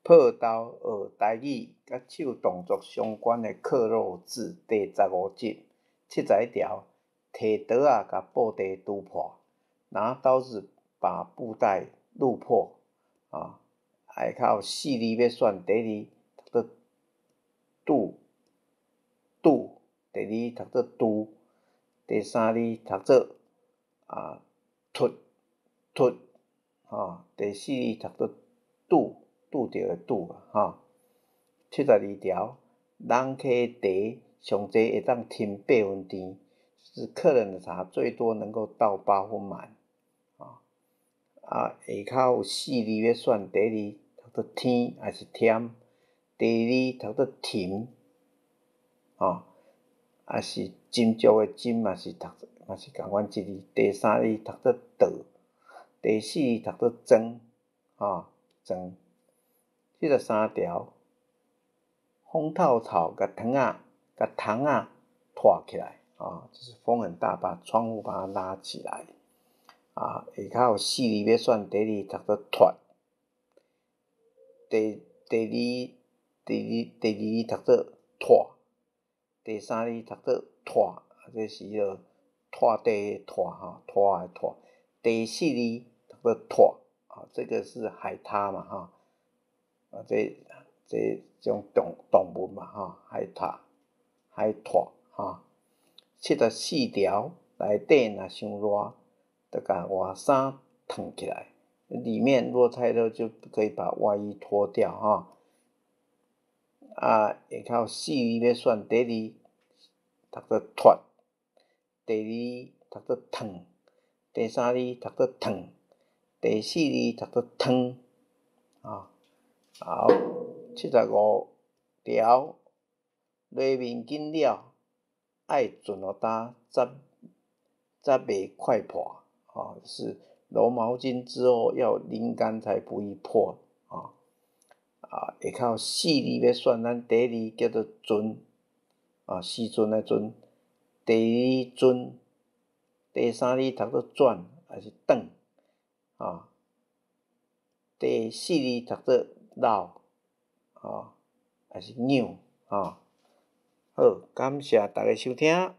破豆學台語，佮手動作相關的克漏字第15集，71條，提刀仔共布袋挃破，拿刀子把布袋挃破，啊，下跤有四字欲選，第一字讀做拄拄，第二讀做挃，第三字讀做突突，吼，第四字讀做拄拄著的拄吼。72條，人客茶上濟會當斟八分甜，是客人的茶最多能夠倒八分滿。啊，下跤有四字欲選，第一字讀做天抑是添，第二字讀做沉，吼，抑是斟酌的斟嘛是讀嘛是仝款一字，第三字讀做倒，第四字讀做裝，吼，裝。73條，風透透，共窗仔，共窗仔拖起來，啊，就是風很大，把窗戶把它拉起來。啊，下跤有四字欲選，第一字讀做脫，第二字讀做拖，第三字讀做拖，啊，這是彼个拖地的拖吼，拖的拖。第四字讀做拖，啊，這個是海獺嘛，吼，啊，這種動物嘛，吼，海獺，海獺，吼。74條，內底若傷熱，就共外衫褪起來。裡面若太熱，就可以把外衣脫掉，吼。啊，下跤有四字欲選，第一字讀做脫，第二字讀做褪，第三字讀做褪，第四字讀做褪，啊，好，75條，糜面巾了，愛盡予焦才袂快破，吼，是揉毛巾之後要淋乾才不易破，啊，啊，下跤有四字欲選，咱第一字叫做陣，啊，時陣的陣，第二字陣，第三字讀做轉抑是轉，啊，第四字讀做老，吼，抑是扭，吼。好，感謝大家收聽。